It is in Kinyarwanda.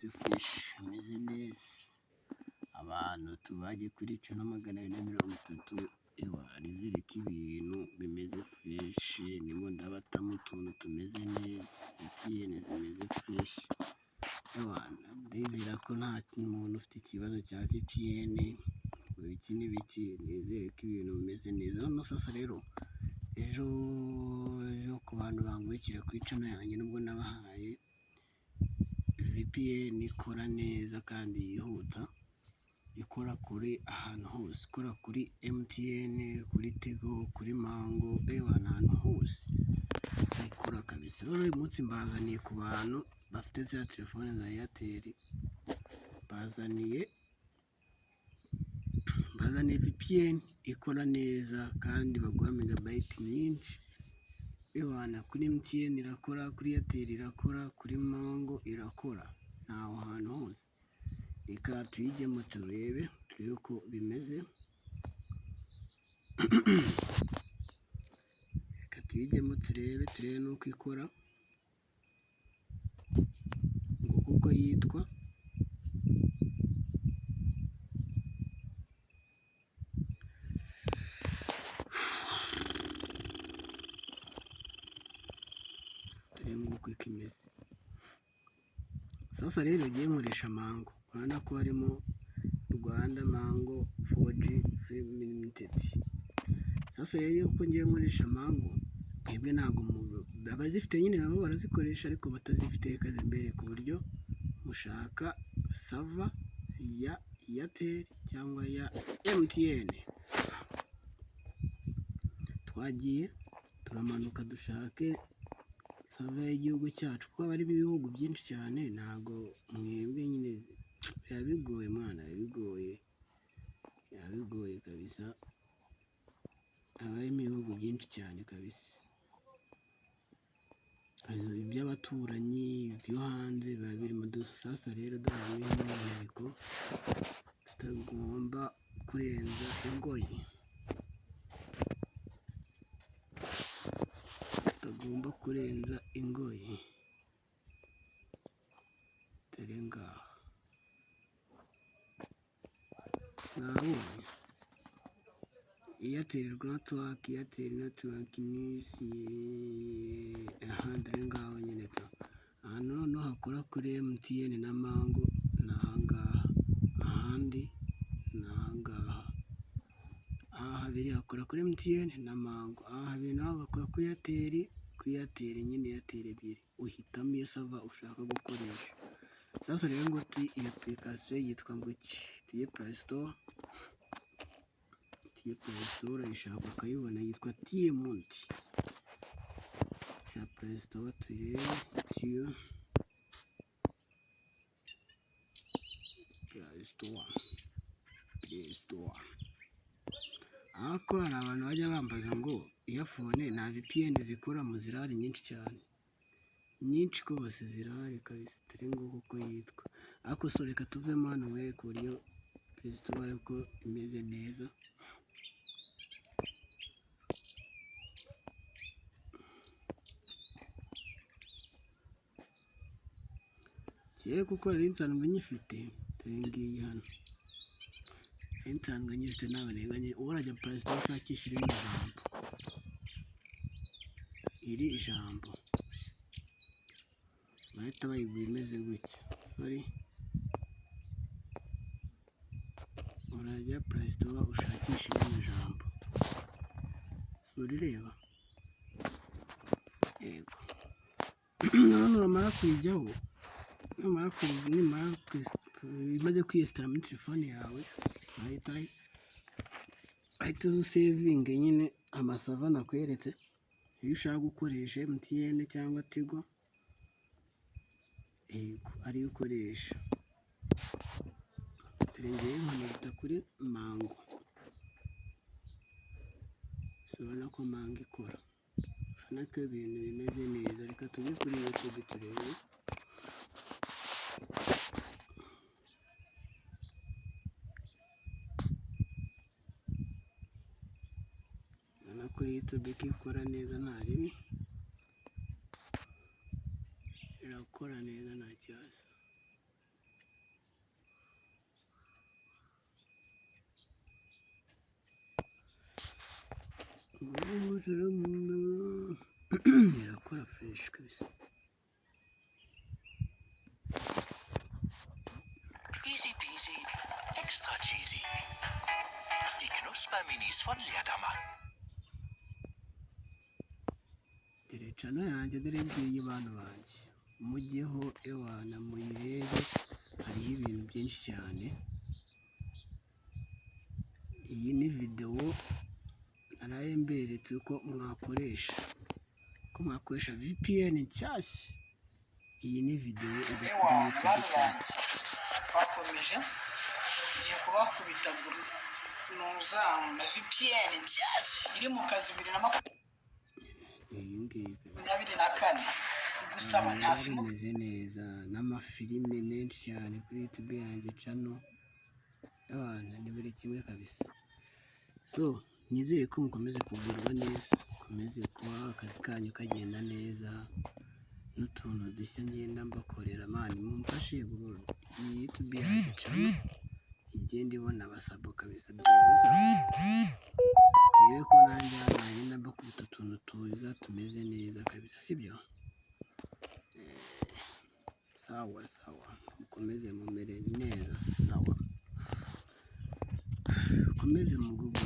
Fresh, imeze neza. Abantu tubanye kuri channel 230, ewana nizere ko ibintu bimeze fresh, ndimo ndabatamo utuntu tumeze neza, VPN zimeze fresh, ewana ndizera ko nta muntu ufite ikibazo cya VPN, ibiki n'ibiki, nizere ko ibintu bimeze neza. Noneho sasa rero, ejo ejo ku bantu bankurikira kuri channel yanjye, nubwo nabahaye VPN ikora neza kandi yihuta, ikora kuri ahantu hose, ikora kuri MTN, kuri Tigo, kuri Mango, ewana ahantu hose ikora kabisa. Rero uyu munsi mbazaniye ku bantu bafite za telefone za Airtel, mbazaniye VPN ikora neza kandi baguha megabyte nyinshi, ewana kuri MTN irakora, kuri Airtel irakora, kuri Mango irakora, ni aho hantu hose. Reka tuyijyemo turebe, turebe uko bimeze, reka tuyijyemo turebe, turebe n'uko ikora, nguko uko yitwa. Dore nguko uko imeze. Sasa rero ngiye nkoresha Mango, urabona ko harimo Rwanda Mango 4G Limited. Sasa rero uko ngiye nkoresha Mango, mwebwe ntabwo abazifite nyine nabo barazikoresha, ariko batazifite reka zimbereke uburyo mushaka server ya Airtel cyangwa ya MTN. Twagiye turamanuka dushake server y'igihugu cyacu, kuko haba harimo ibihugu byinshi cyane, ntabwo mwebwe nyine biba bigoye mwana, biba bigoye, biba bigoye kabisa, haba harimo ibihugu byinshi cyane kabisa. Iby'abaturanyi, ibyo hanze biba birimo. Sasa rero dore umwihariko tutagomba kurenza ingoyi, tutagomba kurenza ingoyi. Dore ngaha mwabonye Airtel Network, Airtel Network News, aha dore ngaho nyine tu. Ahantu noneho hakora kuri MTN na Mango ni aha ngaha, ahandi ni aha ngaha. Aha habiri hakora kuri MTN na Mango, aha habiri naho hagakora kuri Airtel, kuri Airtel nyine Airtel ebyiri, uhitamo iyo server ushaka gukoresha. Sasa rero ngo iyi application yitwa ngo iki? Tujye Play Store, tujye Play Store urayishaka ukayibona, yitwa Tmunti. Shyira Play Store tuyirebe, Play Store, Play Store. Ariko hari abantu bajya bambaza ngo earphone nta VPN zikoramo, zirahari nyinshi cyane, nyinshi rwose zirahari kabisa. Dore nguko uko yitwa. Ariko so reka tuvemo hano nkwereke uburyo Play Store ariko imeze neza. Njyewe kuko nari nsanzwe nyifite, dore ngiyi hano, nari nsanzwe nyifite ntabwo nteganya. Wowe urajya Play Store ushakishe rino jambo, iri jambo barahita bayiguha imeze gutya. Sorry, urajya Play Store ushakishe rino jambo, si urireba? Yego. Noneho numara kuyijyaho, numara imaze kwiyesitara muri telefone yawe, urahita uza usevinge nyine ama server nakweretse, iyo ushaka gukoresha MTN cyangwa Tigo, yego ariyo ukoresha. Dore ngewe nkonegita kuri Mango, urabona ko Mango ikora, urabona ko ibintu bimeze neza. Reka tujye kuri YouTube turebe. Urabona kuri YouTube ko ikora neza nta ribi, irakora neza nta kibazo. Irakora fresh kabisa. Easy peasy, extra cheesy. Die Knusperminis von Leerdammer. Dore channel yanjye, dore ngiyi bantu banjye, mujyeho ewana muyirebe, hariho ibintu byinshi cyane. Iyi ni videwo naraye mberetse uko mwakoresha VPN nshyashya. Iyi ni videwo iri kuri Ewa YouTube bantu channel. banjye, twakomeje, ngiye kubakubita nuzamba VPN nshyashya iri mu kazi bibiri na Iyi ngiyi kabisa. makumyabiri na kane, igusaba nta Biba simu bimeze neza n'amafilime menshi cyane kuri YouTube yanjye channel. Ewana ni buri kimwe kabisa. So nizere ko mukomeze kugubwa neza, mukomeze kuba akazi kanyu kagenda neza n'utuntu dushya ngenda mbakorera. Man, mumfashe iyi YouTube yanjye channel igende ibona abasabo kabisa, byibuze turebe ko nanjye hano nagenda mbakubita utuntu tuza tumeze neza kabisa, sibyo? Sawa sawa, mukomeze mumere neza, sawa, mukomeze mugubwe.